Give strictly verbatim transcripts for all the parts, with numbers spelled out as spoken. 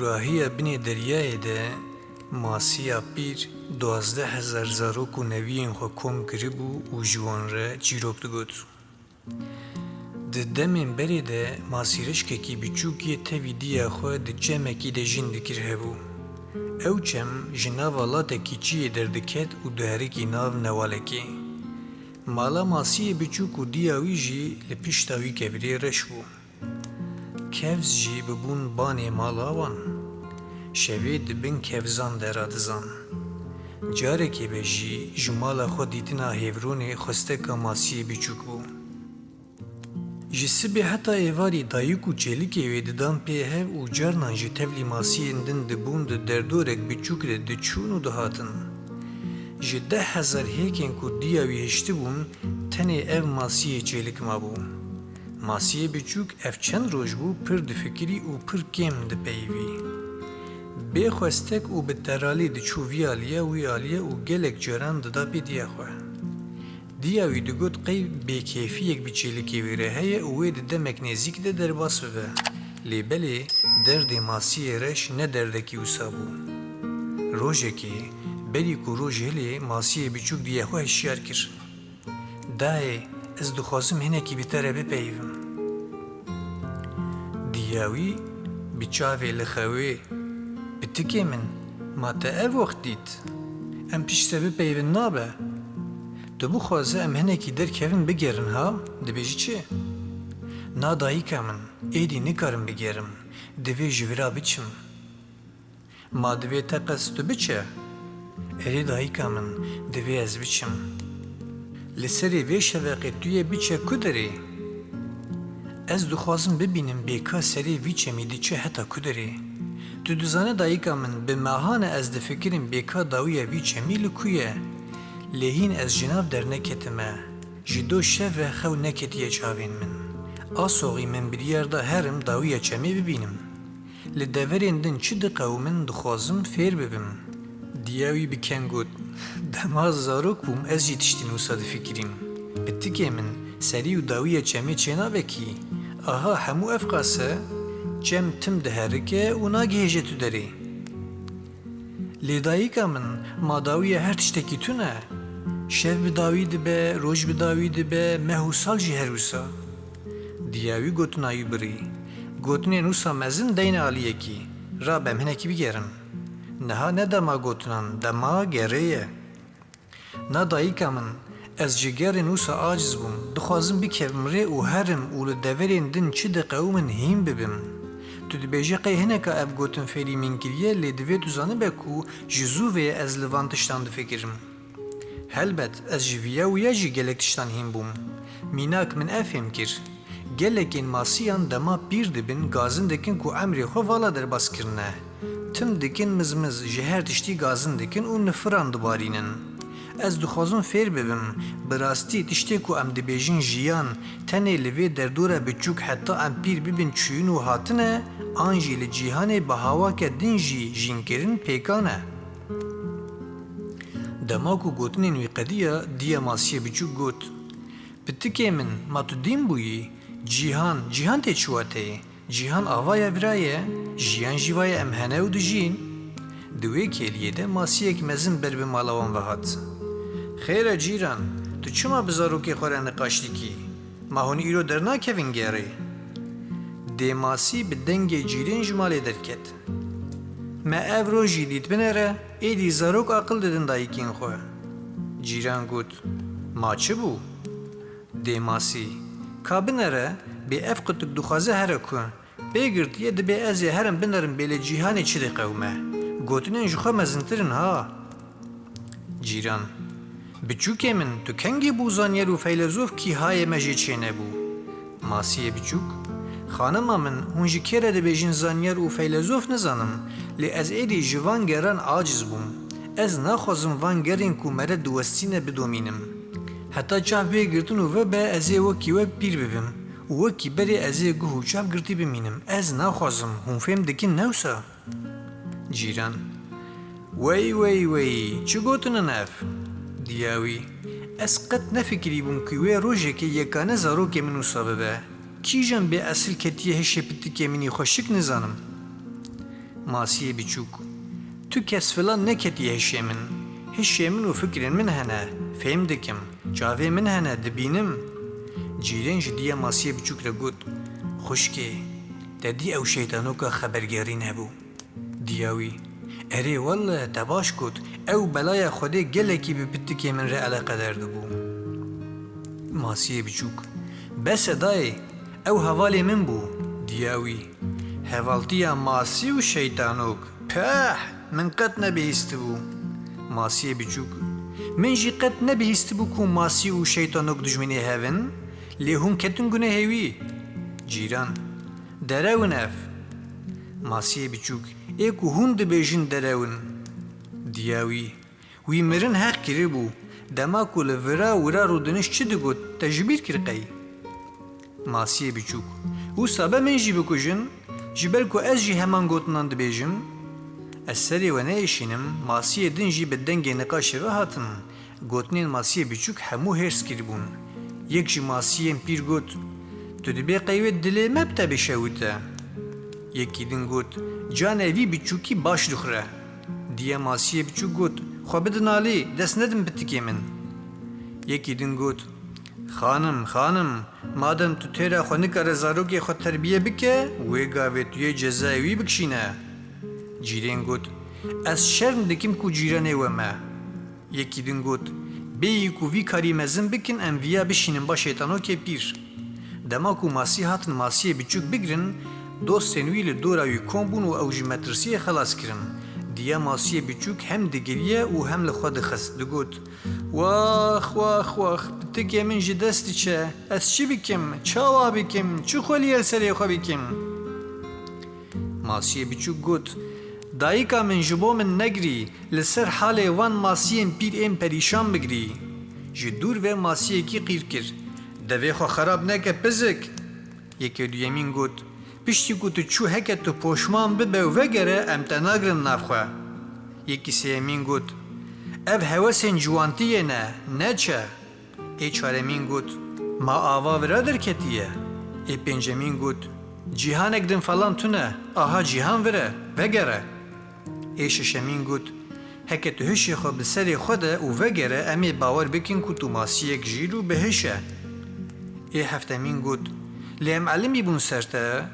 Rahiya binê deryayê de Masiya pîr duwazdeh hezar zarok û neviyên xwe kom kiribû û ji wan re çîrok digot. Di demên berê de masîrişkekî biçûk yê tevî diya xwe di çemekî de jîn dikir hebû. Ew çem ji nava latekî çiyê derdiket û diherikî nav newalekê. Mala masiyê biçûk û diya wî jî li pişta wî kevirê reş bû. Kevz jî bibûn banê mala wan. Şevê di bin kevzan de radizan. Carekê be jî ji mala xwe dîtina hêvronê xwesteka masiyê biçûk bû. Ji sibê heta êvarî dayik û çêlikê wê didan pê hev û carnan jî tevlî masiyên din dibûn di derdorek biçûk de diçûn û dihatin. Ji deh hezar hêkên ku diya wî hiştibûn, tenê ev masiyê çêlik mabû. Masiyê biçûk ev çend roj bû pir difikirî û pir kêm dipeyivî. Bê xwestek û bi teralî diçû vî aliye wî aliye û gelek caran dida pê diya xwe. Diya wî digot qey bêkêfiyek bi çêlikê wê re heye û wê di demek nêzîk de derbas bibe. Lê belê derdê masiyê reş ne derdekî wisa bû. Rojekê, berî ku roj hilê, masiyê biçûk diya xwe hişyar kir. Dayê, ez dixwazim hinekî bi te re bipeyivim. Diya wî bi çavê li xewê, Pitikê min, ma te ev wext dît? Em piştre bipeyivin nabe? Tu bixwaze em hinekî derkevin bigerin ha? Dibêjî çi? Na dayika min, êdî nikarim bigerim. Divê ji vira biçim. Ma divê teqez tu biçe? Erê dayika min, divê ez biçim. Li serê vê şeveqê tu yê biçe ku derê? Ez dixwazim bibînim bê ka serê vî çemî diçe heta ku derê. Tu dizane dayika min, bi mehan e ez difikirim bê ka dawiya vî çemî li ku ye. Lê hîn ez ji nav derneketime. Ji do şev ve xew neketiye çavên min. A soxî min biryar da herim dawiya çemê bibînim. Li deverên din çi diqewimin dixwazim fêr bibim. Diya wî bi keng got, Dema zarok bûm ez jî tiştên wisa difikirîm. Pitikê min, serî û dawiya çemê çênabe kî? Aha hemû ev qas e. Çem tim diherike û nagihêje tu derê. Lê dayika min, ma dawiya her tiştekî tune? Şev bi dawî dibe, roj bi dawî dibe, meh û sal jî her wisa. Diya wî gotina wî birî. Gotinên wisa mezin deyne aliyekî. Rabe em hinekî bigerin. Niha ne dema gotinan, dema gerê ye. Na dayika min, ez ji gerên wisa aciz bûm. Dixwazim bikevim rê û herim û li deverên din çi diqewimin hîn bibim. Tu dibêjî qey hineka ev gotin fêrî min kiriye, lê divê tu zanibe ku ji zû ve ye ez li van tiştan difikirim. Helbet, ez ji viya wiya jî gelek tiştan hîn bûm. Mînak min ev fêm kir. Gelekên masiyan dema pîr dibin, gazin dikin ku emrê xwe vala derbas kirine. Tim dikin mizmiz, ji her tiştî gazin dikin û nifiran dibarînin. Ez dixwazim fêr bibim, bi rastî tiştê ku em dibêjin jiyan, tenê li vê derdora biçûk heta em pîr bibin çûyîn û hatine, an jî li cîhanê bi hawake din jî jînkirin pêkan e. Dema ku gotinên wî qediya, diya masiyê biçûk got, Pitikê min, ma tu dîn bûyî? Cîhan, cîhan tê çi wateyê? Cîhan ava ya vira ye, jiyan jî va ye em hene û dijîn. Di wê kêliyê de masiyek mezin ber bi mala wan ve hat. Xêr e cîran, tu çima bi zarokê xwe re niqaş dikî? Ma hûn îro dernakevin gerê? Dê masî bi dengê cîrên ji malê derket. Me ev roj jî dît binêre, êdî zarok aqil didin dayikên xwe. Cîran got, Ma çi bû? Dê masî, Ka binêre, bê ev qutik dixwaze here ku. Pê girtiye dibê ez ê herim binêrim bê li cîhanê çi diqewime. Gotinên ji xwe mezintir in ha. Cîran, Biçûkê min, tu kengî bû zanyer û feylezof kî hayê me jê çênebû? Masiyê biçûk, Xanima min, hûn ji kê re dibêjin zanyer û feylezof nizanim, lê ez êdî ji van geran aciz bûm. Ez naxwazim van gerên ku mere diwestîne bidomînim. Heta çav bê girtin û vebe ez ê wekî we pîr bibim û wekî berê ez ê guh û çav girtî bimînim. Ez naxwazim, hûn fêm dikin ne wisa? Cîran, Wey, wey, wey, çi gotin in ev? Diya wî, Ez qet nefikirîbûm ku wê rojekê yekane zarokê min wisa bibe. Kîjan bê esil ketiye hişê pitikê min î xweşik nizanim. Masiyê biçûk: Tu kes filan neketî hişê min. Hişê min û fikrên min hene, fêm dikim. Çavê min hene, dibînim. Cîrên ji diya masiyê biçûk re got: Xwişkê, te dî ew şeytanoka xebergerîn hebû? Diya wî: Erê welle, te baş got. Ew belaya Xwedê gelekî bi pitikê min re eleqeder dibû. Masiyê biçûk: Bes e dayê, ew hevalê min bû. Diya wî: Hevaltiya masî û şeytanok. Peh! Min qet nebihîstibû. Masiyê biçûk: Min jî qet nebihîstibû ku masî û şeytanok dijminê hev in, lê hûn ketin gunehê wî. Cîran: Derew in ev. Masiyê biçûk: Ê ku hûn dibêjin derew in. Diya wî: Wî mirin heq kiribû. Dema ku li vira wira rûdiniş çi digot, te ji bîr kir qey? Masiyê biçûk: Wisa be min jî bikujin, ji ber ku ez jî heman gotinan dibêjim. Ez serê we neêşînim, masiyê din jî bi dengê niqaşê ve hatin. Gotinên masiyê biçûk hemû hêrs kiribûn. Yek ji masiyên pîr got: Tu dibê qey wê dilê me bi te bişewite? Yekî din got: Canê vî biçûkî baş dixure. Diya masiyê biçûk got: Xwe bidin alî, dest nedin pitikê min. Yekî din got: Xanim, xanim, madem tu têra xwe nikare zarokê xwe terbiye bike, wê gavê tu yê cezayê wî bikişîne. Cîrên got: Ez şerm dikim ku cîranê we me. Yekî din got: Bêyî ku vî karî mezin bikin, em viya bişînin ba şeytanokê pîr. Dema ku masî hatin masiyê biçûk bigirin, dostên wî li dora wî kom bûn û ew ji metirsiyê xelas kirin. Diya masiyê biçûk hem digiriye û hem li xwe dixist, digot: Wax, wax, wax, pitikê min ji dest diçe. Ez çi bikim? Çawa bikim? Çi xweliyê li serê xwe bikim? Masiyê biçûk got: Dayika min ji bo min negirî, li ser halê van masiyên pîr ên perîşan bigirî. Ji dûr ve masiyekî qîr kir: Devê xwe xerab neke pizik! Yekê duyemîn got: Piştî ku tu çû, heke tu poşman bibe û vegere, em te nagirin nav xwe. Yekî sêyemîn got: Ev hewesên ciwantiyê ne, neçe! Ê çaremîn got: Ma ava vira derketiye? Ê pêncemîn got: Cîhanek din falan tune, aha cîhan vir e, vegere. Ê şeşemîn got: Heke tu hişê xwe bi serê xwe de û vegere, em ê bawer bikin ku tu masiyek jîr û bi hiş e. Ê heftemîn got: Lê em elimî bûn ser te?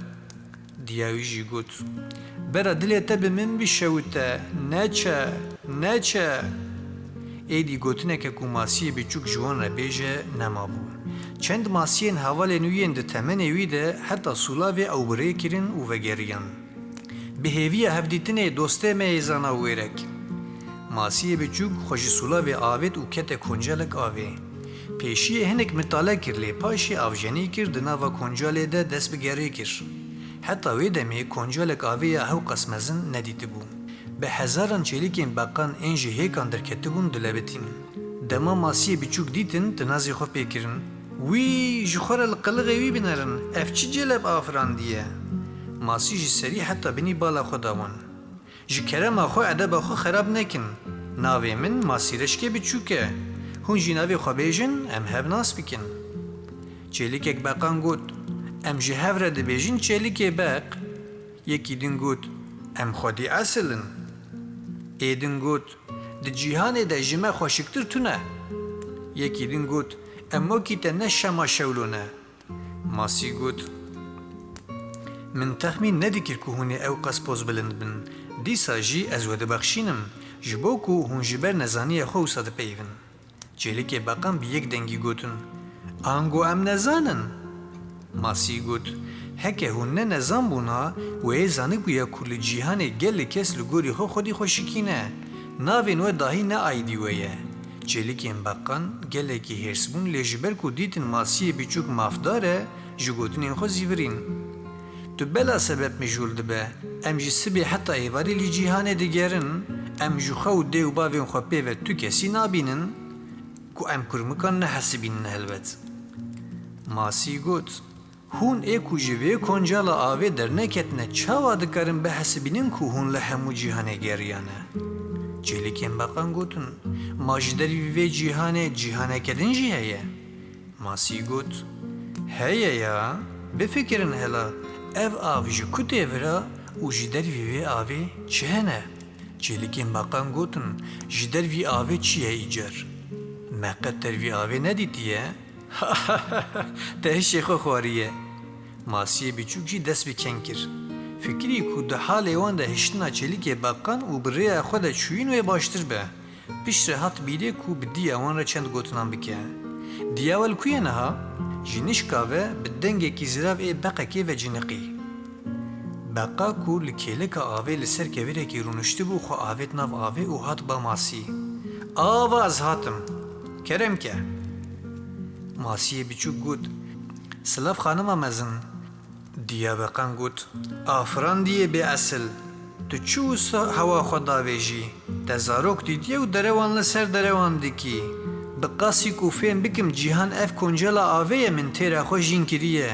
Diya wî jî got: Bera dilê te bi min bişewite, neçe, neçe! Êdî gotineke ku masiyê biçûk ji wan re bêje nemabû. Çend masiyên hevalên wî yên di temenê wî de heta sûlavê ew bi rê kirin û vegeriyan. Bi hêviya hevdîtinê dostê me yê zana wêrek. Masiyê biçûk xwe ji sûlavê avêt û kete koncalek avê. Pêşiyê hinek mitale kir, lê paşê avjenî kir, di nava koncalê de dest bi gerê kir. Heta wê demê koncalek avê ya hewqas mezin nedîtibû. Bi hezaran çêlikên beqan ên ji hêkan derketibûn dilebitîn. Dema masiyê biçûk dîtin, tinazê xwe pê kirin: Wî, ji xwe re li qiliqê wî binerin, ev çi celeb afirandiye? Masî ji serî heta binî bala xwe da wan: Ji kerema xwe edeba xwe xerab nekin. Navê min Masîreşkê Biçûk e. Hûn jî navê xwe bêjin, em hev nas bikin. Çêlikek beqan got: Em ji hev re dibêjin Çêlikê Beq. Yekî din got: Em xwedî esil in. Ê din got: Di cîhanê de ji me xweşiktir tune. Yekî din got: Em wekî te ne şema şewlo ne. Masî got: Min texmîn nedikir ku hûn ê ew qas pozbilind bin. Dîsa jî ez we dibexşînim, ji bo ku hûn ji ber nezaniya xwe wisa dipeyivin. Çêlikê beqan bi yek dengî gotin: Ango em nezan in? Masî got: Heke hûn ne nezan bûna, we yê zanibûya ku li cîhanê gelek kes li gorî xwe xwedî xweşikî ne. Navên we dahî ne aîdî we ye. Çêlikên beqan gelekî hêrs bûn, lê ji ber ku dîtin Masiyê Biçûk mafdar e, ji gotinên xwe zîvirîn. Tu bela sebeb mijûl dibe. Em ji sibê heta êvarî li cîhanê digerin, em ji xwe û dê û bavên xwe pê ve tu kesî nabînin, ku em kurmikan nehesibînin helbet. Masî got: Hûn ê ku ji vê koncala avê derneketine, çawa dikarin bihesibînin ku hûn li hemû cîhanê geriyane? Çêlikên beqan gotin: Ma ji dervî vê cîhanê cîhaneke din jî heye? Masî got: Heye ya, bifikirin hela, ev av ji ku tê vira, Û ji dervî vê avê çi hene? Çêlikên beqan gotin, ji dervî avê çi ye îcar? Me qet dervî avê nedîtiye? Te hişê xwe xwariye. Masiyê biçûk jî dest bi ken kir. Fikirî ku di halê wan de hiştina çêlikê beqan û bi rêya xwe de çûyîn wê baştir be. Piştre hat bîrê ku bi diya wan re çend gotinan bike. Diya wel ku ye niha? Ji nişka ve bi dengekî zirav ê beqekê ve ciniqî. Beqa ku li kêleka avê li ser kevirekî rûniştibû, xwe avêt nav avê û hat ba Masî. Ava ez hatim. Kerem ke. Masiyê biçûk got, Silav xanima mezin. Diya beqan got, Afirandiyê bê esil. Tu çi wisa hewa xwe davêjî? Te zarok dîtiye û derewan li ser derewan dikî. Bi qasî ku fêm bikim cîhan ev koncela avê ye min têra xwe jîn kiriye.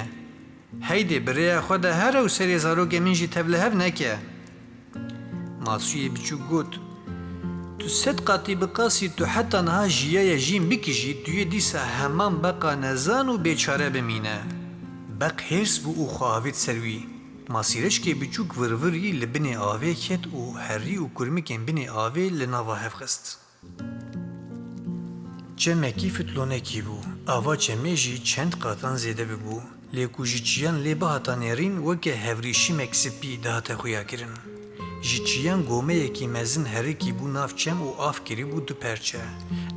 Heydê bi rêya xwe de here û serê zarokê min jî tevlihev neke. Masûyê biçûk got, Tu sed qatî bi qasî tu heta niha jiyaye jîn bikî jî, tu yê dîsa heman beqa nezan û bêçare bimîne. Beq hêrs bû û xwe avêt ser wî. Masîreşkê biçûk virvirî li binê avê ket û herî û kurmikên binê avê li nava hev xist. Çemekî fitlonekî bû. Ava çemê jî çend qatan zêde bibû. Lê ku ji çiyan lê bihata nêrîn, weke hevrîşimek spî dihate xuyakirin. Ji çiyan gomeyekî mezin herikî bû nav çem û av kirîbû du perçe.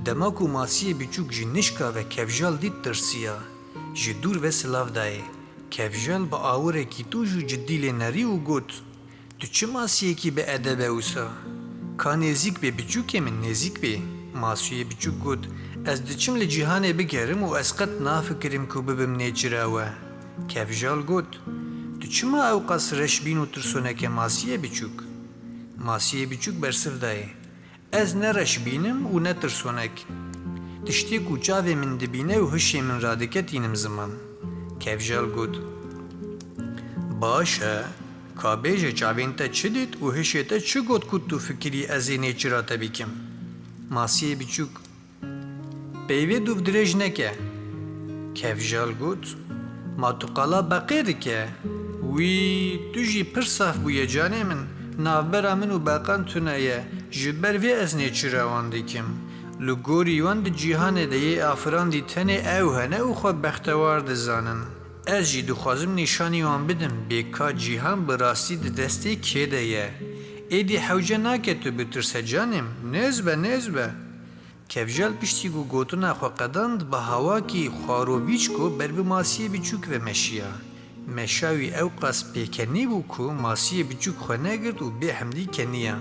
Dema ku Masiyê biçûk ji nişka ve Kevjal dît, tirsiya. Ji dûr ve silav dayê. Kevjal bi awirekî tûj û cidî lê nerî û got, Tu çi masiyekî bi edeb e wisa? Ka nêzîk bê biçûkê min, nêzîk bê. Masûyê biçûk got, Ez diçim li cîhanê bigerim û ez qet nafikirim ku bibim nêçira we. Kevjal got, Tu çima ewqas reşbîn û tirsonek e Masiyê biçûk? Masiyê biçûk bersiv dayê, Ez ne reşbîn im û ne tirsonek. Tiştê ku çavê min dibîne û hişê min radike tînim ziman. Kevjal got, Baş e, ka bêje çavên te çi dît û hişê te çi got ku tu fikirî ez ê nêçira te bikim? Masiyê biçûk, Peyvê dûvdirêj neke. Kevjal got, Ma tu qala beqê dike? Wî, tu jî pir saf bûye canê min. Navbera min û beqan tune ye. Ji ber vê ez nêçira wan dikim. Li gorî wan di cîhanê de yê afirandî tenê ew hene û xwe bextewar dizanin. Ez jî dixwazim nîşanî wan bidim bê ka cîhan bi rastî di destê kê de ye. Êdî hewce nake tu bitirse canê min. Nêz be, nêz be. Kevjal piştî ku gotina xwe qedand, bi hawakî xwarovîçko ber bi Masiyê biçûk ve meşiya. Meşa wî ewqas pêkenî bû ku Masiyê biçûk xwe negirt û bêhemdî keniya.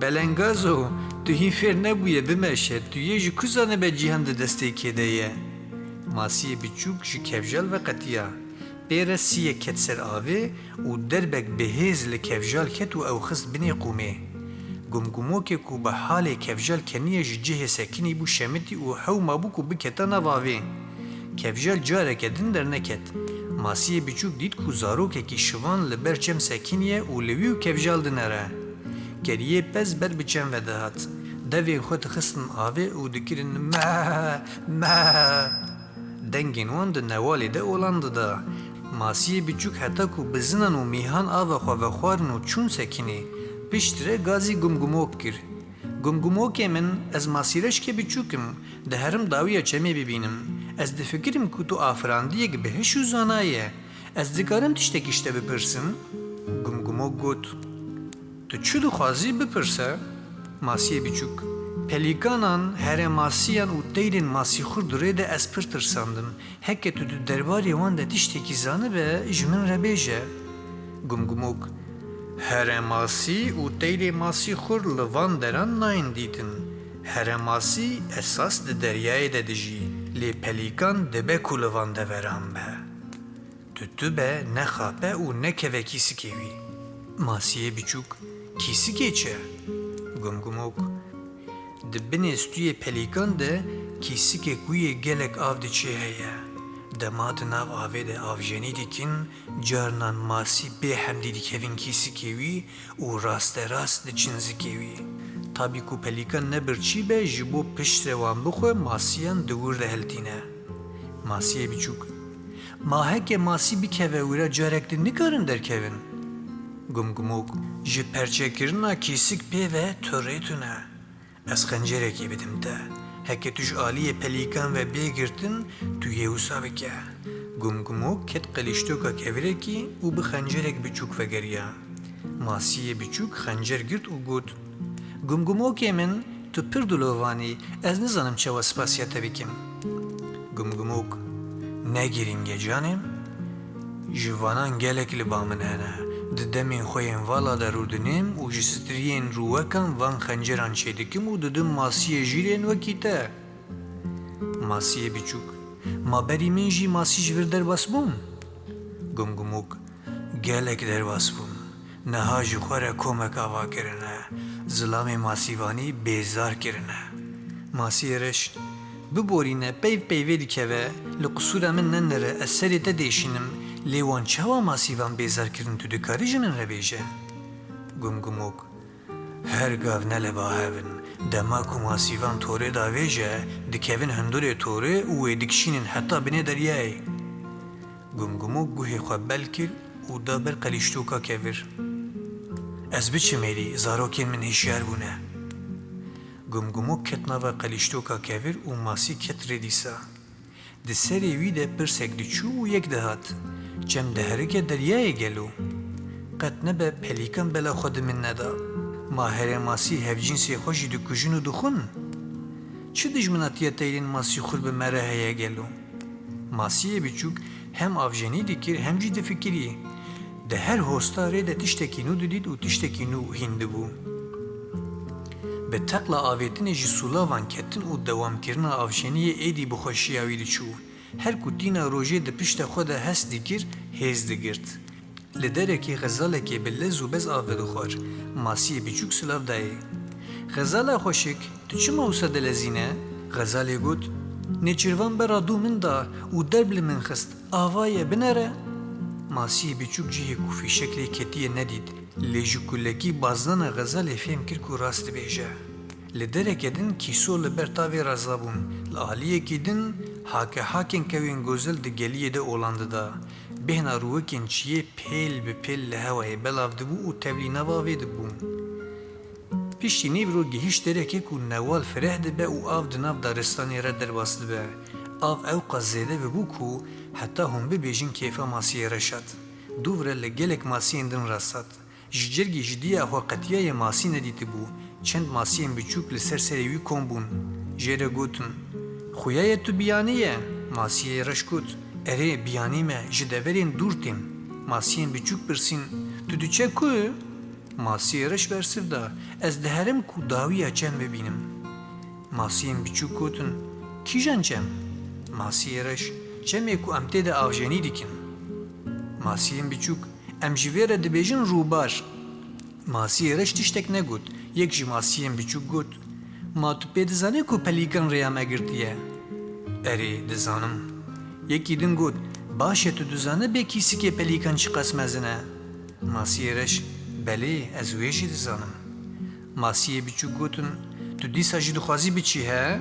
Belengazo, tu hîn fêr nebûye bimeşe, tu yê ji ku zanibe cîhan di destê kê de ye? Masiyê biçûk ji Kevjal ve qetiya. Pê re siyek ket ser avê û derbek bi hêz li Kevjal ket û ew xist binê qûmê. Gumgumokê ku bi halê Kevjal keniye ji cihê sekinî bû şemitî û hew mabû ku biketa nav avê. Kevjal careke din derneket. Masiyê biçûk dît ku zarokekî şivan li ber çem sekiniye û li wî û Kevjal dinere. Keriyê pez ber bi çem ve dihat. Devên xwe dixistin avê û dikirin meh, meh. Dengên wan di newalê de olan dida. Masiyê biçûk heta ku bizinan û mîhan ava xwe vexwarin û çûn sekinî, piştre gazî Gumgumok kir. Gumgumokê min, ez masîreşkê biçûk im, diherim dawiya çemê bibînim. Ez difikirim ku tu afirandiyek bi hiş û zana ye. Ez dikarim tiştekî ji te bipirsim? Gumgumok got, Tu çi dixwazî, bipirse. Masiyê biçûk, Pelîkanan, herêmasiyan û teyrên masîxur di rê de ez pir tirsandim. Heke tu di derbarê wan de tiştekî zanibe, ji min re bêje. Gumgumok, Herêmasî û teyrê masîxur li van deran nayên dîtin. Herêmasî esas di deryayê de dijî, lê pelîkan dibe ku li van deveran be. Tu tube, nexape û nekeve kîsikê wî. Masiyê biçûk, Kîsikê çi? Gumgumok, Di binê stûyê pelîkan de kîsikek wî yê gelek av diçê heye. Dema di nav avê de avjenî dikin, carinan masî bêhemdî dikevin kîsikê wî û rasterast diçin zikê wî. Tabî ku pelîkan ne birçî be, ji bo piştre wan bixwe, masiyan di wir de hiltîne. Masiyê biçûk, Ma heke masî bikeve wira carek din nikarin derkevin? Gumgumok, ji perçekirina kîsik pê ve torê tune. Ez xencerekê bidim te. Heke tu ji aliyê pelîkan ve bê girtin, tu yê wisa bike. Gumgumok ket qelîştoka kevirekî û bi xencerek biçûk vegeriya. Masiyê biçûk xencer girt û got, Gumgumokê min, tu pir dilovan î, ez nizanim çawa spasiya te bikim. Gumgumok, ne girîng e canê min. Ji vanan gelek li ba min hene. Di demên xwe yên vala de rûdinêm û ji striyên rûwekan van xenceran çêdikim û didim masiyê jîrên wekî te. Masiyê biçûk, ma berî min jî masî ji vir derbas bûn? Gumgumok, gelek derbas bûn. Niha ji xwe re komek ava kirine. Zilamê masîvanî bêzar kirine. Masiyê reş, biborîne, peyv peyvê dikeve, li qisûra min nenire, ez serê te dêşînim, lê wan çawa masîvan bêzar kirin, tu dikarî ji min re bêje? Gumgumok, her gav ne li ba hev in. Dema ku masîvan torê davêje, dikevin hundurê torê û wê dikişînin heta binê deryayê. Gumgumok guhê xwe bel kir û da ber qelîştoka kevir. Ez biçim êrî, zarokên min hişyar bûne. Gumgumok ket nava qelîştoka kevir û masî ket rê dîsa. Di serê wî de pirsek diçû û yek dihat. Çem diherike deryayê gelo? Qet nebe pelîkan bela xwe di min neda. Ma herê masî hevcînsê xwe jî dikujin û dixwin? Çi dijminatiya teyrên masî xur bi me re heye gelo? Masiyê biçûk hem avjenî dikir hem jî difikirî. Di her hostarê de tiştekî nû didît û tiştekî nû hîn dibû. Bi teqla avêtinê ji sûlavan ketin û dewamkirina avjeniyê êdî bi xweşiya wî diçû. Her ku tîna rojê di pişta xwe de hest dikir, hêz digirt. Li derekê xezalekê bi lez û bez av vedixwar. Masiyê biçûk silav dayê. Xezala xweşik, tu çima wisa dilezîne? Xezalê got, Nêçîrvan bera dû min da û derb li min xist. Ava ye, binere. Masiyê biçûk cihê ku fîşek lê ketiye nedît, lê ji kulekî bazdana xezalê fêm kir ku rast dibêje. Li dereke din kîso li ber tavê re zabûn, li aliyekî din hake hakên kewên gozel di geliyê de olan dida. Bêhna rûwekên çiyê pêl bi pêl li hewayê belav dibû û tevlî nav avê dibû. Piştî nîvro gihîşt dereke ku newal fireh dibe û av di nav daristanê re derbas dibe. Av ewqas zêde bibû ku heta hûn bibêjin kêfa masiyê reş hat. Dûv re li gelek masiyên din rast hat. Ji cergî ji diya xwe qetiyaye masî nedîtibû. Çend masiyên biçûk li ser serê wî kom bûn. Jê re gotin, Xuya ye tu biyaniye? Masiyê reş got, Erê, biyanî me, ji deverên dûr têm. Masiyên biçûk pirsîn, Tu diçe ku? Masiyê reş bersiv da, Ez diherim ku dawiya çem bibînim. Masiyên biçûk gotin, Kîjan çem? Masiyê reş, Çemê ku em tê de avjenî dikin. Masiyên biçûk, Em ji vê re dibêjin rûbar. Masiyê reş tiştek negot. Yek ji masiyên biçûk got, Ma tu pê dizanî ku pelîkan rêya me girtiye? Erê, dizanim. Yekî din got, Baş e, tu dizanî bê kîsikê pelîkan çiqas mezin e? Masiyê reş, Belê, ez wê jî dizanim. Masiyê biçûk gotin, Tu dîsa jî dixwazî biçî, he?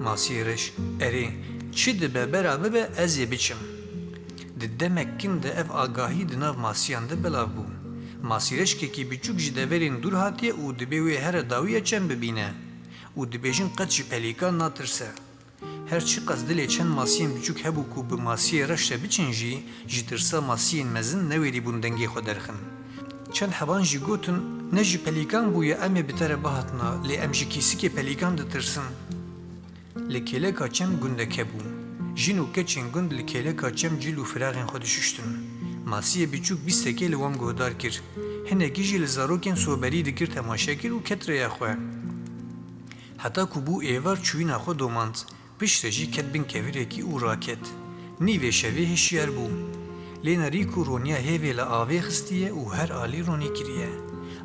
Masiyê reş, Erê, çi dibe bera bibe, ez ê biçim. Di demek kin de ev agahî di nav masiyan de belav bû. Masîreşkekî biçûk ji deverên dûr hatiye û dibê wê here dawiya çem bibîne. Û dibêjin qet ji pelîkan natirse. Her çiqas dilê çend masiyên biçûk hebû ku bi masiyê reş re biçin jî, ji tirsa masiyên mezin newêrîbûn dengê xwe derxin. Çend heban jî gotin, Ne ji pelîkan bûye, em ê bi te re bihatina, lê em ji kîsikê pelîkan ditirsin. Li kêleka çem gundek hebû. Jin û keçên gund li kêleka çem cil û firaxên xwe dişuştin. Masiyê biçûk bîstekê li wan guhdar kir. Hinekî jî li zarokên soberî digir temaşe kir û ket rêya xwe. Heta ku bû êvar çûyîna xwe domand, piştre jî ket bin kevirekî û raket. Nîvê şevê hişyar bû. Lê nerî ku roniya hêvê li avê xistiye û her alî ronî kiriye.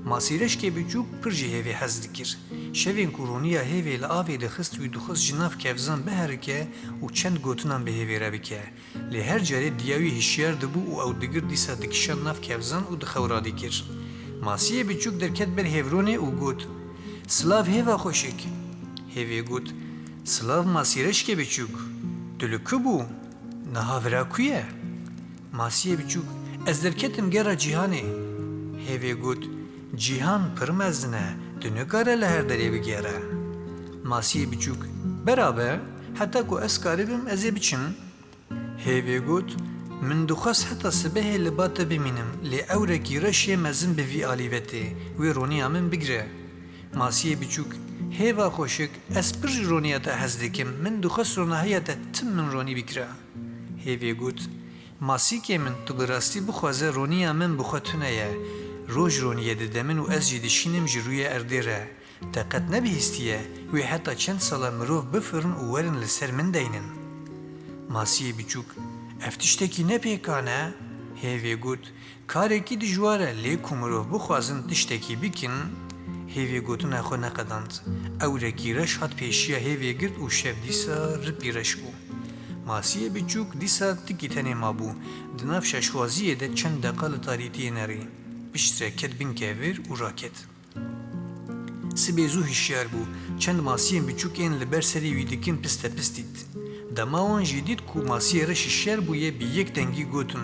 Masîreşkê biçûk pir ji hêvê hez dikir. Şevên ku roniya hêvê li avê dixist wî dixwest ji nav kevzan biherike û çend gotinan bi hêvê re bike. Lê her carê diya wî hişyar dibû û ew digir dîsa dikişand nav kevzan û di xew radikir. Masiyê biçûk derket ber hêvronê û got, Silav hêva xweşik. Hêvê got, Silav masîreşkê biçûk. Tu li ku bû? Niha vira ku ye? Masiyê biçûk, Ez derketim gera cîhanê. Hêvê got, Cîhan pir mezin e, tu nikare li her derê bigere. Masiyê biçûk, Bera be, heta ku ez karibim ez ê biçim. Hêvê got, Min dixwest heta sibehê li ba te bimînim, lê ewrekî reş yê mezin bi vî alî ve tê, wê roniya min bigire. Masiyê biçûk, Hêva xweşik, ez pir ji roniya te hez dikim, min dixwest ronahiya te tim min ronî bikira. Hêvê got, Masîkê min, tu bi rastî bixwaze roniya min bi xwe tune ye. Roj ronî ye dide min û ez jî dişînim ji rûyê erdê re. Te qet nebihîstiye, wê heta çend sala mirov bifirin û werin li ser min deynin? Masiyê biçûk, Ev tiştekî ne pêkan e? Hêvê got, Karekî dijwar e, lê ku mirov bixwazin tiştekî bikin, Hêvê gotina xwe neqedand. Ewrekî reş hat pêşiya hêvê girt û şev dîsa ripî reş bû. Masiyê biçûk dîsa tikî tenê mabû. Di nav şaşwaziyê de çend deqa li tarîtiyê nerî. Piştre ket bin kevir û raket. Sibê zû hişyar bû. Çend masiyên biçûk ên li ber serê wî dikin pistepist dît. Dema wan jî dît ku masiyê reş hişyar bûye, bi yek dengî gotin,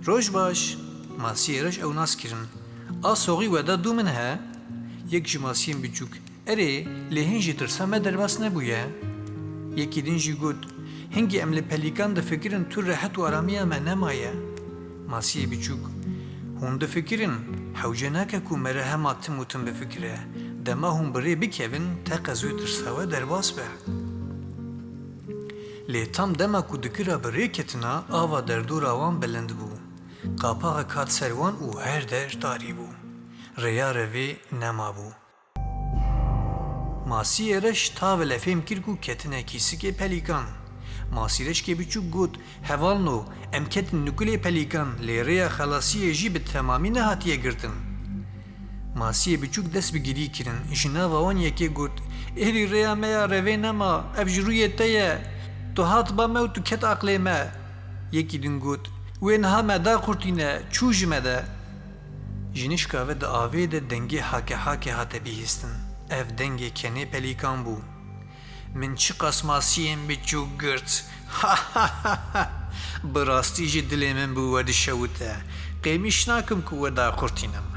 Roj baş! Masiyê reş ew nas kirin. A soxî we da dû min he? Yek ji masiyên biçûk, Erê, lê hîn jî tirsa me derbas nebûye. Yekî din jî got, Hingî em li pelîkan difikirin tu rehet û aramiya me nemaye. Masiyê biçûk, Hûn difikirin, hewce nake ku mere hema tim û tim bifikire. Dema hûn bi rê bikevin, teqez wê tirsa we derbas be. Lê tam dema ku dikira bi rê ketina, ava derdora wan bilind bû. Qapaxek hat ser wan û her der tarî bû. Rêya revê nemabû. Masiyê reş tavile fêm kir ku ketine kîsikê pelîkan. Masîreşkê biçûk got, Hevalno, em ketin nikulê pelîkan, lê rêya xelasiyê jî bi temamî nehatiye girtin. Masiyê biçûk dest bi girî kirin. Ji nava wan yekê got, Êrî rêya me ya revê nema, ev ji rûyê te ye. Tu hat ba me û tu ket aqlê me. Yekî din got, Wê niha me daqurtîne, çû ji me de. Ji nişka ve di avê de dengê hake hake hate bihîstin. Ev dengê kenê pelîkan bû. Min çiqas masiyên biçûk girt. Bi rastî jî dilê min bi we dişewite. Qêmîş nakim ku we daqurtînim.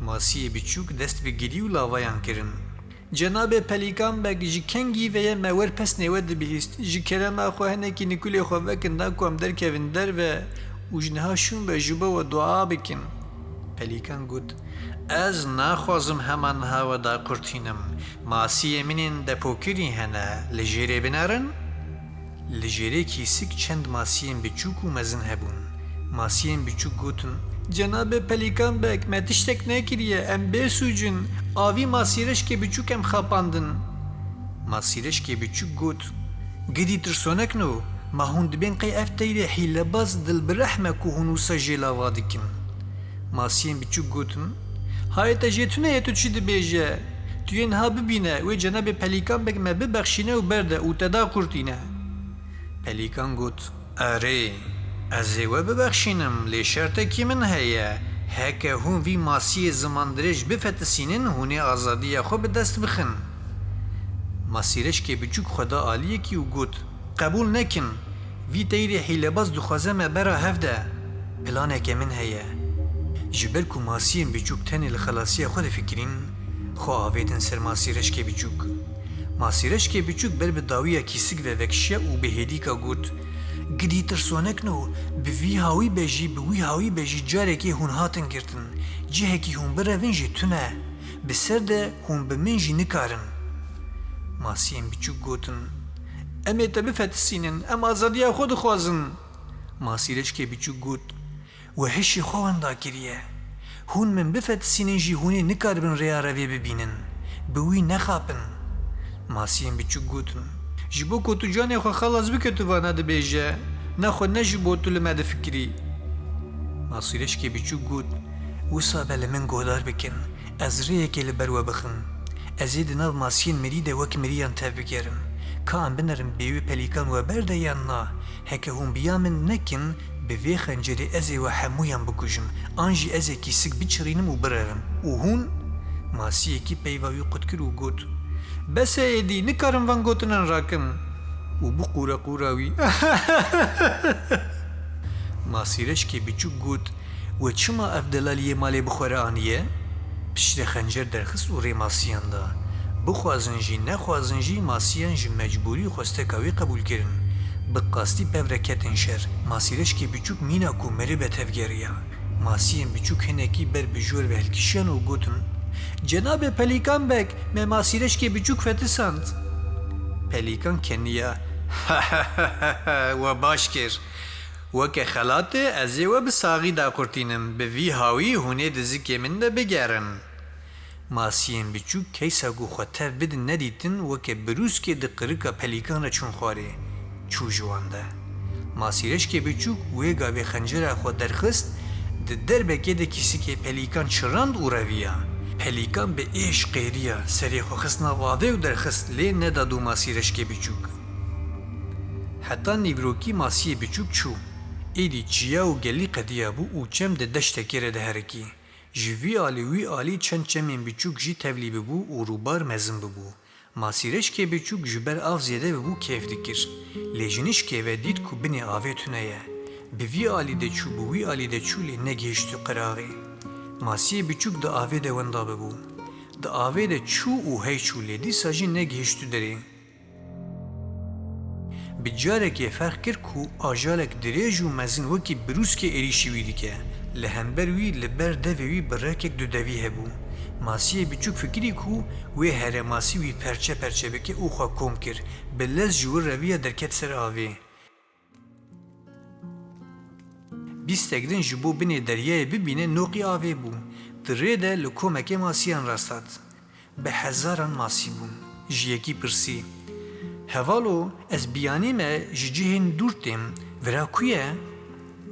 Masiyê biçûk dest bi girî û lavayan kirin. Cenabê Pelîkan Beg, ji kengî ve ye me wer pesnê we dibihîst. Ji kerema xwe hinekî nikulê xwe vekin da ku em derkevin derve û ji niha şûn be ji bo we dua bikin. Pelîkan got, Ez naxwazim hema niha we daqurtînim. Masiyê min ên depokirî hene, li jêrê binerin? Li jêrê kîsik çend masiyên biçûk û mezin hebûn. Masiyên biçûk gotin, Cenabê Pelîkan Beg, me tiştek nekiriye, em bêsûc in, a vî masîreşkê biçûk em xapandin. Masîreşkê biçûk got, Gidî tirsonekno, ma hûn dibên qey ev teyrê hîlebaz dilbirehm e ku hûn wisa jê lava dikin? Masiyên biçûk gotin, Hayê te jê tune ye tu çi dibêje? Tu yê niha bibîne, wê cenabê Pelîkan Beg me bibexşîne û berde û te daqurtîne. Pelîkan got, Erê, ez ê we bibexşînim, lê şertekî min heye. Heke hûn vî masiyê zimandirêj bifetisînin, hûn ê azadiya xwe bi dest bixin. Masîreşkê biçûk xwe da aliyekî û got, Qebûl nekin. Vî teyrê hîlebaz dixwaze me bera hev de. Planeke min heye. Ji ber ku masiyên biçûk tenê li xelasiya xwe difikirîn, xwe avêtin ser masîreşkê biçûk. Masîreşkê biçûk ber bi dawiya kîsik ve vekişiya û bi hêdîka got, Gidî tirsonekno, bi vî hawî be jî, bi wî hawî be jî carekê hûn hatin girtin. Cihekî hûn birevin jî tune. Bi ser de hûn bi min jî nikarin. Masiyên biçûk gotin, Em ê te bifetisînin, em azadiya xwe dixwazin. Masîreşkê biçûk got, We hişê xwe wenda kiriye. Hûn min bifetisînin jî hûn ê nikaribin rêya revê bibînin. Bi wî nexapin. Masiyên biçûk gotin, Ji bo ku tu canê xwe xelas bike tu vana dibêje, ne xwe ne ji bo tu li me difikirî. Masîreşkê biçûk got, Wisa be li min guhdar bikin, ez rêyekê li ber we bixim. Ez ê di nav masiyên mirî de wek miriyan tevbigerim. Ka em binerin bê wê pelîkan we berde yan na? Heke hûn bi ya min nekin, bi vê xencerê ez ê we hemûyan bikujim, an jî ez ê kîsik biçirînim û birevim. Û hûn? Masiyekî peyva wî qut kir û got, Bes e êdî, nikarim van gotinan rakim. Û bi qûreqûra wî Masîreşkê biçûk got, We çima ev delaliyê malê bi xwe re aniye? Piştre xencer derxist û rê masiyan da. Bixwazin jî, nexwazin jî, masiyan ji mecbûrî xwesteka wî qebûl kirin. Bi qastî pev re ketin şer. Masîreşkê biçûk mîna ku miribe tevgeriya. Masiyên biçûk hinekî ber bi jor ve hilkişiyan û gotin, "Cenabê Pelîkan Beg, me masîreşkê biçûk fetisand." Pelîkan keniya, "We baş kir. Weke xelatê ez ê we bi saxî daqurtînim, bi vî hawî hûn ê di zikê min de bigerin." Masiyên biçûk keysa ku xwe tev bidin nedîtin, weke birûskê di qirika pelîkan re çûn xwarê. Çû ji wan de. Masîreşkê biçûk wê gavê xencera xwe derxist, di derbekê de kîsikê pelîkan çirand û reviya. Pelîkan bi êş qêriya, serê xwe xist nav avê û derxist, lê neda dû masîreşkê biçûk. Heta nîvrokî masiyê biçûk çû. Êdî çiya û gelî qediyabû û çem di deştekê re diherikî. Ji vî alî wî alî çend çemên biçûk jî tevlî bibû û rûbar mezin bibû. Masîreşkê biçûk ji ber av zêde bibû kêf dikir. Lê ji nişkê ve dît ku binê avê tune ye. Bi vî alî de çû, bi wî alî de çû lê negihiştî qiraxê. Masiyê biçûk di avê de wenda bibû. Di avê de çû û hey çû lê dîsa jî negihiştî derê. Bi carekê ferq kir ku ajalek dirêj û mezin wekî birûskê êrîşî wî dike. Li hember wî, li ber devê wî bi rêkek dudevî hebû. Masiyê biçûk fikirî ku wê here masî wî perçe perçe bike û xwe kom kir. Bi lez ji wir reviya derket ser avê. Bîstek din ji bo binê deryayê bibîne noqî avê bû. Di rê de li komekê masiyan rast hat. Bi hezaran masî bûn. Ji yekî pirsî, "Hevalo, ez biyanî me ji cihên dûr têm, vira ku ye?"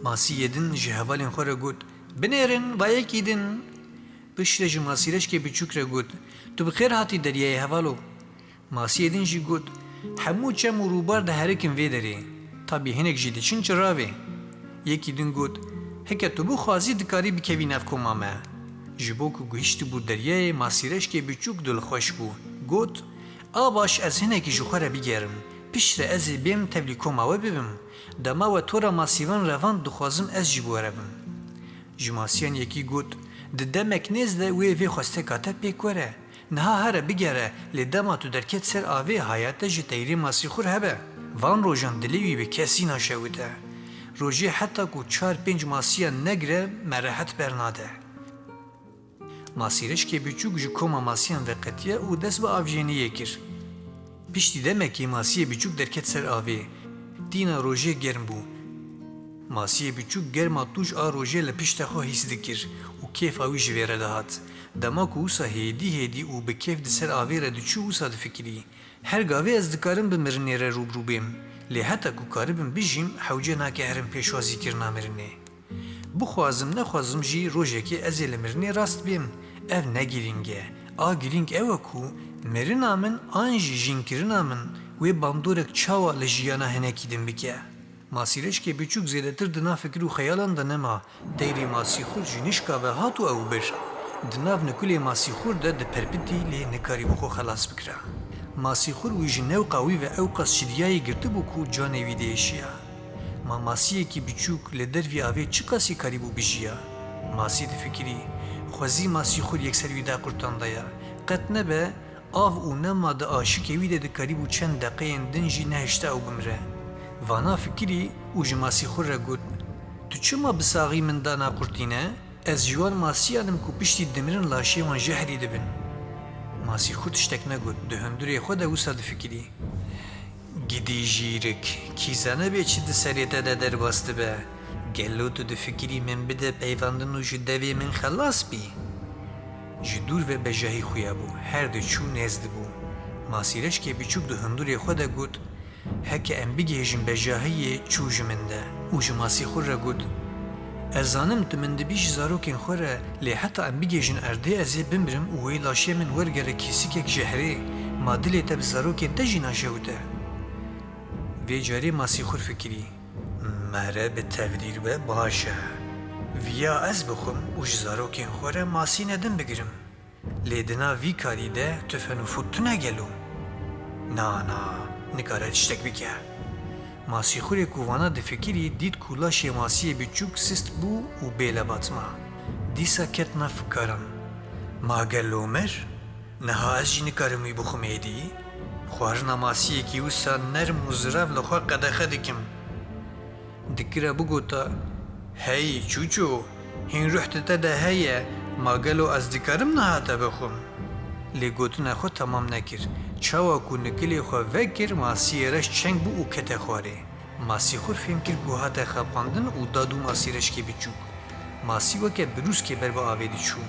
Masiyê din ji hevalên xwe re got, "Binêrin, va yekî din." Piştre ji masîreşkê biçûk re got, "Tu bi xêr hatî deryayê hevalo." Masiyê din jî got, "Hemû çem û rûbar diherikin vê derê. Tabî hinek jî diçin çiravê." Yekî din got, "Heke tu bixwazî dikarî bikevî nav koma me." Ji bo ku gihiştibû deryayê, masîreşkê biçûk dilxweş bû. Got, "A baş, ez hinekî ji xwe re bigerim. Piştre ez ê bêm tevlî koma we bibim. Dema we tora masîvan revand, dixwazim ez jî bi we re bim." Ji masiyan yekî got, "Di demek nêz de wê vê xwesteka te pêk were. Niha here bigere, lê dema tu derket ser avê, haya te ji teyrê masîxur hebe. Van rojan dilê wî bi kesî naşewite. Rojê heta ku çar pênc masiyan negire, me rehet bernade." Masîreşkê biçûk ji koma masiyan veqetiye û dest bi avjêniyê kir. Piştî demekê masiyê biçûk derket ser avê. Tîna rojê germ bû. Masiyê biçûk germa tûj a rojê li pişta xwe hîs dikir û kêfa wî ji vê re dihat. Dema ku wisa hêdî hêdî û bi kêf di ser avê re diçû, wisa difikirî, "Her gavê ez dikarim bi mirinê re rû bi rû bêm, lê heta ku karibim bijîm, hewce nake herim pêşwazîkirina mirinê. Bixwazim nexwazim jî rojekê ez ê li mirinê rast bêm. Ev ne girîng e. A girîng ew e ku mirina min an jî jînkirina min wê bandorek çawa li jiyana hinekî din bike." Masîreşkê biçûk zêdetir di nav fikir û xeyalan de nema. Teyrê masîxur ji nişka ve hat û ew bir. Di nav nikulê masîxur de dipirpitî, lê nikarîbû xwe xelas bikira. Masîxur wî ji newqa wî ve ewqas şidiyayî girtibû ku canê wî diêşiya. Ma masiyekî biçûk li dervî avê çiqasî karîbû bijiya? Masî difikirî, xwezî masîxur yekser wî daqurtandaya. Qet nebe, av û nema di aşikê wî de dikarîbû çend deqeyên din jî nehişta ew bimire. Vana fikirî û ji masîxur re got, "Tu çima bi saxî min danaqurtîne? Ez ji wan masiyan im ku piştî dimirin laşê wan jehrî dibin." Masîxur tiştek negot, di hundirê xwe de wisa difikirî. "Gidî jîrik, kî zane bê çi di serê te de derbas dibe? Gelo tu difikirî min bide peyvandin û ji devê min xelas bî?" Ji dûr ve bejahî xuya bû, her diçû nêz dibû. Masîreşkê biçûk di hundirê xwe de got, "Heke em bigihêjin bejahiyê çû ji min de." Û ji masîxur re got, "Ez zanim tu min dibî ji zarokên xwe re, lê heta em bigihêjin erdê ez ê bimirim û wê laşê min wergere kîsikek jehrê, ma dilê te bi zarokên te jî naşewite." Vê carê masîxur fikirî, "Mere bi tevdîr be baş e. Viya ez bixwim û ji zarokên xwe re masîne din bigirim. Lê di nav vî karî de tu fenûfût tune gelo? Na, na, nikare tiştek bike." Masîxurê ku vana difikirî, dît ku laşê masiyê biçûk sist bû û bê lebat ma. Dîsa ket nav fikaran. Ma gelo mir? Niha ez jî nikarim wî bixwim êdî? Xwarina masiyekî wisa nerm û zirav li xwe qedexe dikim. Dikira bigota, "Hey çûço, hîn ruh di te de heye, ma gelo ez dikarim niha te bixwim?" Lê gotina xwe temam nekir. Çawa ku nikilê xwe vekir, masiyê reş çeng bû û kete xwarê. Masîxur fêm kir ku hate xapandin û da dû masîreşkê biçûk. Masî weke birûskê ber bi avê diçû.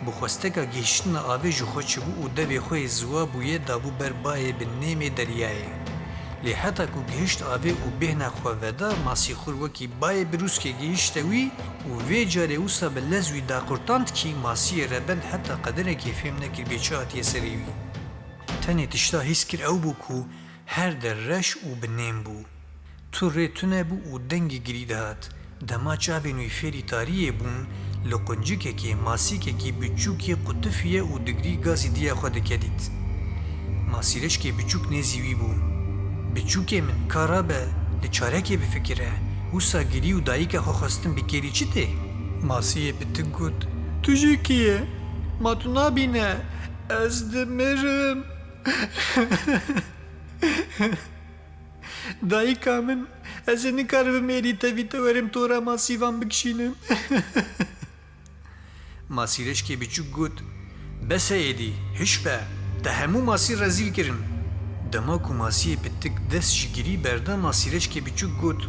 Bi xwesteka gihiştina avê ji xwe çibû û devê xwe yê ziwa bûye dabû ber bayê bi nêmê deryayê. Lê heta ku gihişt avê û bêhna xwe veda, masîxur wekî bayê birûskê gihişte wî û vê carê wisa bi lez wî daqurtand kî masiyê rebend heta qederekê fêm nekir bê çi hatiye serê wî. Tenê tişta hîs kir ew bû ku her der reş û bi nêm bû. Tu rê tune bû û dengê girî dihat. Dema çavên wî fêrî tariyê bûn, li quncikekê masîkekî biçûk yê qutifiye û digirî gazî diya xwe dike dît. Masîreşkê biçûk nêzî wî bû. "Biçûkê min, ka rabe, li çarekê bifikire. Wisa girî û dayika xwe xwestin bikêrî çi tê?" Masiyê pitik got, "Tu jî kî ye? Ma tu nabîne? Ez dimirim." "Dayika min, ez ê nikaribim êdî tevî te werim tora masîvan bikişînim." Masîreşkê biçûk got, "Bes e êdî, hiş be, te hemû masî rezîl kirin." Dema ku masiyê pitik dest ji girî berda, masîreşkê biçûk got,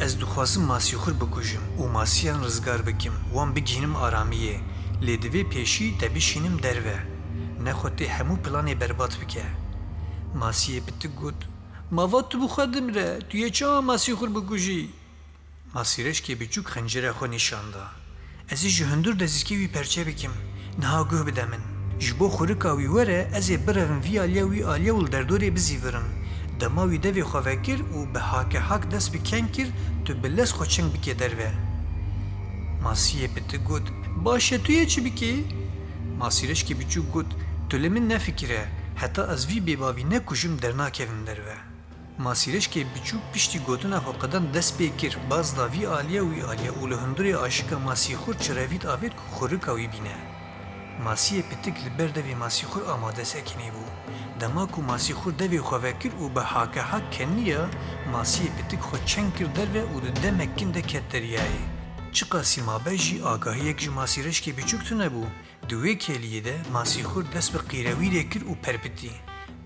"Ez dixwazim masîxur bikujim û masiyan rizgar bikim, wan bigihînim aramiyê, lê divê pêşî te bişînim derve. Nexwe tê hemû planê berbat bike." Masiyê pitik got, "Ma va tu bi xwe dimre, tu yê çawa masîxur bikujî?" Masîreşkê biçûk xencera xwe nîşan da. "Ez ê ji hundir de zîskê wî perçe bikim. Niha guh bide min. Ji bo xurika wî were, ez ê birevim vî aliya wî aliya û li derdorê bizîvirim. Dema wî devê xwe vekir û bi hake hak dest bi keng kir, tu bi lez xwe çeng bike derve." Masiyê pitik got, "Baş e, tu yê çi bikî?" Masîreşkê biçûk got, "Tu li min nefikire, heta ez vî bêbavî nekujim dernakevim derve." Masîreşkê biçûk piştî gotina xwe qedand dest pê kir, baz da vî aliya wî aliya û li hundirê aşika masîxur çirevît avêt ku xurika wî bîne. Masiyê pitik li ber devê masîxur amade sekinî bû. Dema ku masîxur devê xwe vekir û bi hake hak keniya, masiyê pitik xwe çeng kir derve û di demek kin de ket deryayê. Çiqasî mabe jî agahiyek ji masîreşkê biçûk tune bû. Di wê keliyê de masîxur dest bi qîrewîrê kir û perpitî.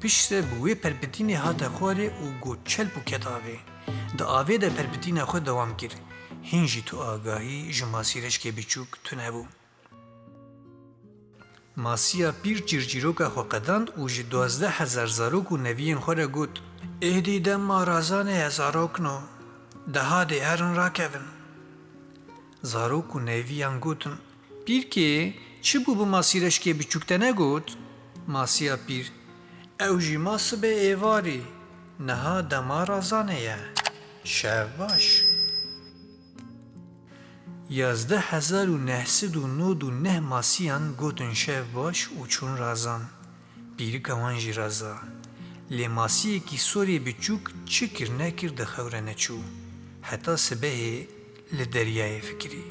Piştre bi wê perpitînê hate xwarê û got çelp û ket avê. Di avê de perpitîna xwe dewam kir. Hîn jî tu agahî ji masîreşkê biçûk tune bû. Masiya pîr çîrçîroka xwe qedand û ji duwazdeh hezar zarok û neviyên xwe re got, "Êdî dema razanê ye zarokno, dehadê herin rakevin." Zarok û neviyan gotin, "Pîrkê, çi bû bi masîreşkê biçûk te negot?" Masiya pîr, "Ew jî ma sibê êvarî, niha dema razanê ye. Şev baş." Yazdeh hezar û neh sed û nod û neh masiyan gotin şev baş û çûn razan. Pîrika wan jî raza. Lê masiyekî sorê biçûk çi kir nekir di xew re neçû. Heta sibehê li deryayê fikirî.